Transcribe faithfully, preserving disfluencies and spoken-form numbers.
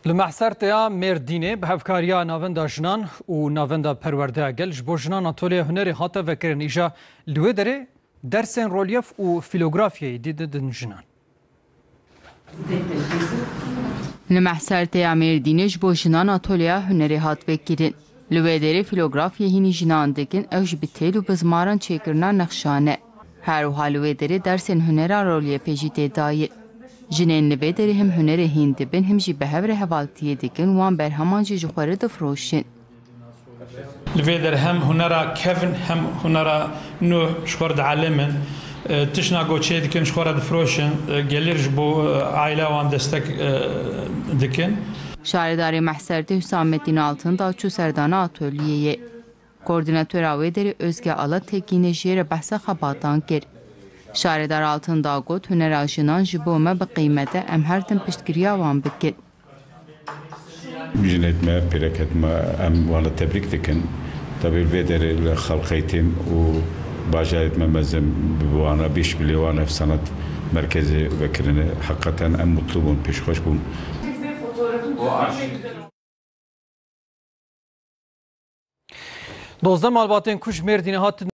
Li Mehserteya Mêrdînê bi hevkariya Navenda Jinan û Navenda Perwerdeya Gel ji bo jinan atolyeya hunerê hate vekirin. Îja li wê derê dersên rolyef û fîlografyayê dî didin jinan. Li Mehserteya Mêrdînê ji bo jinan atolyeya hunerê hat vekirin. Li wê derê fîlografyê hînî jinan dikin, ew jî bi têl û bizmaran çêkirina nexşan e. Her wiha li wê derê dersên hunera rolyefê jî tê dayîn. Jinên li vê derê him hunerê hîn dibin, him jî bi hev re hevaltiyê dikin, wan berheman jî ji xwe re difiroşin. Li vê derê hem hunera kevn hem hunera nû ji xwe re dielimin. E, tiştna ku çêdikin ji xwe re difiroşin, e, gelîr ji bo, e, aîleya wan destek, e, dikin. Şaredarê Mehsertê Hüsamettin Altındağ çû serdana atolyeyê. Koordînatora wê derê Özge Alatekinê jê re behsa xebatan kir. Şaredar Altındağ got, hunera jinan ji bo me bi qîmet e, em her tim piştgiriya wan bikin. Jinêt me, pîreket me, em wana tebrîk dikin. Tabî vê derê li xelqeytîm û bajarêt me mezin bi wana bîş bilê wan ev sanat merkezê vekirine. Heqeten em mutlu bûn, pêşxweş bûn. Dozdeh malbatên ku ji Mêrdînê hatin